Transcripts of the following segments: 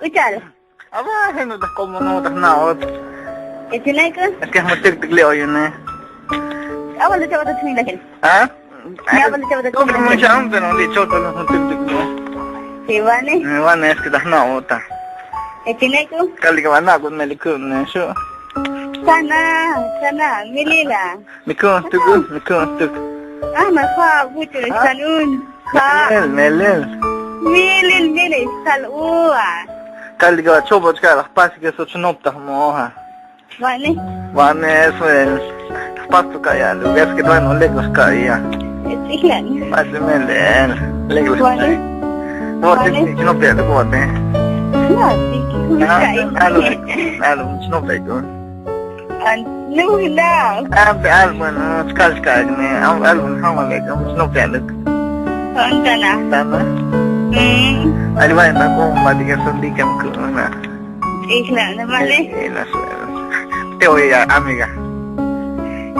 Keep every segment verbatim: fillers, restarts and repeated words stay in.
Ichal. Aba, jenu ta komo no ta jna'ot. Echineko. Es que jmutik tik li oyune. Awal de chavata tmilajin. ¿Ah? Ivane. Ivane, es que ta jna'ota. Echineko. Kal li kaba na'kut me li kune xu. Sana, sana, milila. Mikun stuk, mikun stuk. Ana ja buchul xanun. Ja. Melel, melel. Milil, milil xal ua. Kal li kaba choboch ka la jpas ke so chnop ta jmoja. Vane. Vane, eso es. Jpas tu ka'ya, lo que es que todavía no lek la ka'ya. Tz'ijlan. Vane, melel. Lek la ka'ya. Vane. Vane. Chnop ya, lo que vane. No, sí, no ka'ya. Alo, alo, chnop ya. Anuk na. Ampe algo, no, chkal chkal ne, am algo, no, ma ve, como no pe algo. Antana. Tana. Mm. Ali va en la comba, diga, son diga, una. Isla, no vale. Eh, eh, la suerte. Te voy a, amiga.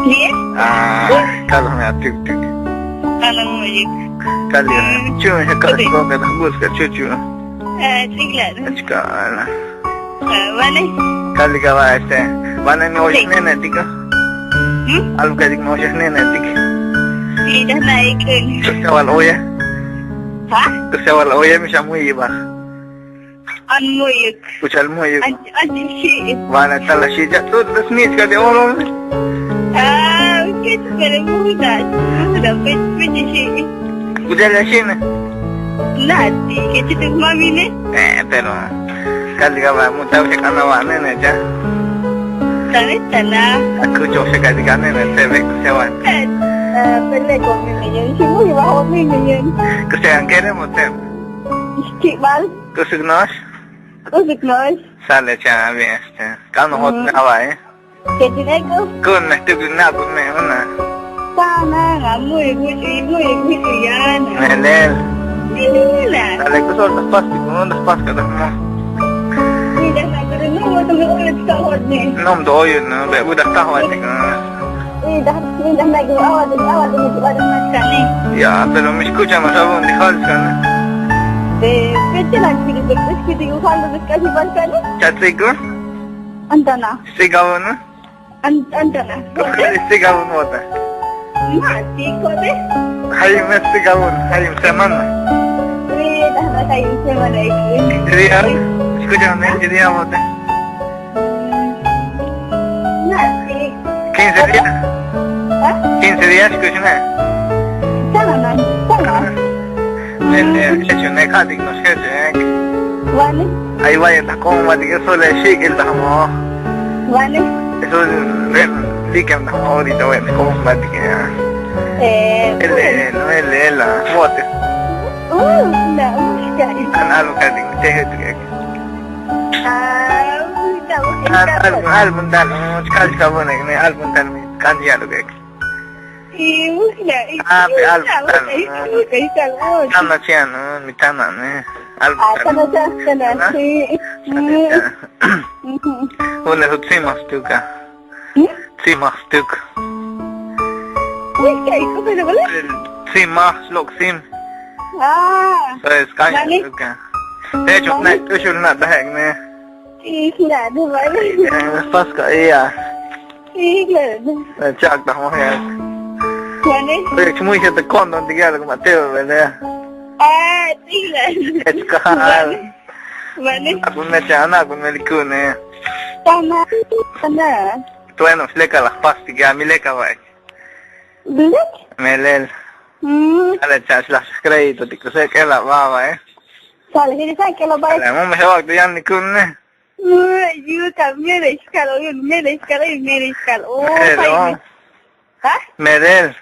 ¿Bien? Ah, Carlos me atuk, tuk. Ana muyik. Kali, chu, ya kali, con que nos busca, chu, chu. Ah, sí, claro. Chkala. Vane. Kal li kaba, este, vane, mi oyex nenetik. ¿Mm? Algo que dik mi oyex nenetik. Sí, ya na ikun. Kusewal oye. ¿Ha? Kusewal oye, mi xa muyi ba. An muyuk. Kuchal muyuk. An, an, sí. Vane, tala, sí, ya, tú, tú, ni, ka de oro. Ah, ¿qué te queremos? Muda, muda, pe, pe, sí. Kuchal ya, sí, ne. Nati, ke chituk mamine. Eh, pero kal li kaba mutav ke kana va nene ya. Tane tana. Aku cho se kal li kaba nene te ve kusevan. Pele ko mi miñen, si muy bajo mi miñen. Kusevan kere mo te. Chibal. Kusuk nosh. Kusuk nosh. Sale cha bien este. Kano hot na va, eh. Kechineko. Kun me tuk na kun me una. Sana, nga muy mucho, muy mucho ya na. Melel. Melel. Dale, kusol ta pas ti kun ta pas ka ta mo. Ni da na kuru no mo to me ore ta hot ne. No mo to oyo no, be bu da ta hot ne. Ni da, ni da na kuru awa de, awa de, awa de. Ya, pero me escucha más algo de Halskan. De, ¿qué te la quiero? ¿Qué te digo? ¿Cuándo me casi Halskan? ¿Chatseco? Antana. Sigabun. An-, antana. Sigabun vota. Ma, sí, ¿cómo? Hay mes sigabun, hay semana. Sí, la, la, hay semana. Quince días. Escúchame, quince días vota. Ma, sí. Quince días. ¿Ah? Quince días, escúchame. Sana, sana. Echune katik no xeche. Vale. Ay, vaya, ta combatik, eso le shikil ta mo. Vale. Eso le likem ta mo, ahorita, vaya, ta combatik. Eh, ele, no, ele, la, bote. Uh, la, uh, ya. An algo katik, te, te. Ah, uh, la, uh, an algo, algo, dale, no, chkal, chkal, bueno, algo, dale, kan ya lo que. Ah, pe algo tal. Tana chian, no, mi tana, ne. Algo tal. Tana chian, tana, sí. Una su tzima stuka. Tzima stuk. Tzima slok tzim. Ah. Pues, kaya stuka. De hecho, na, ushul na, dahek, ne. Isla, de vale. Paska, iya. Isla. Chak ta mo ya. Vale. Oye, muy se te condo, te quiero que mateo, ¿verdad? Ah, isla. Es que, vale. Vale. Akun me chana, akun me likune. Tana, tana. Bueno, leka la pas, te quiero, mi leka va. Lek? Melel. Mm. Ale chach la crédito, te quiero que la baba, eh. Sale, que dice que lo va. Ale, mo me se va, te yan likune. Yuka, mire, xkal, oy, mire, xkal, oy, mire, xkal, oy. Merel. ¿Ha? Merel.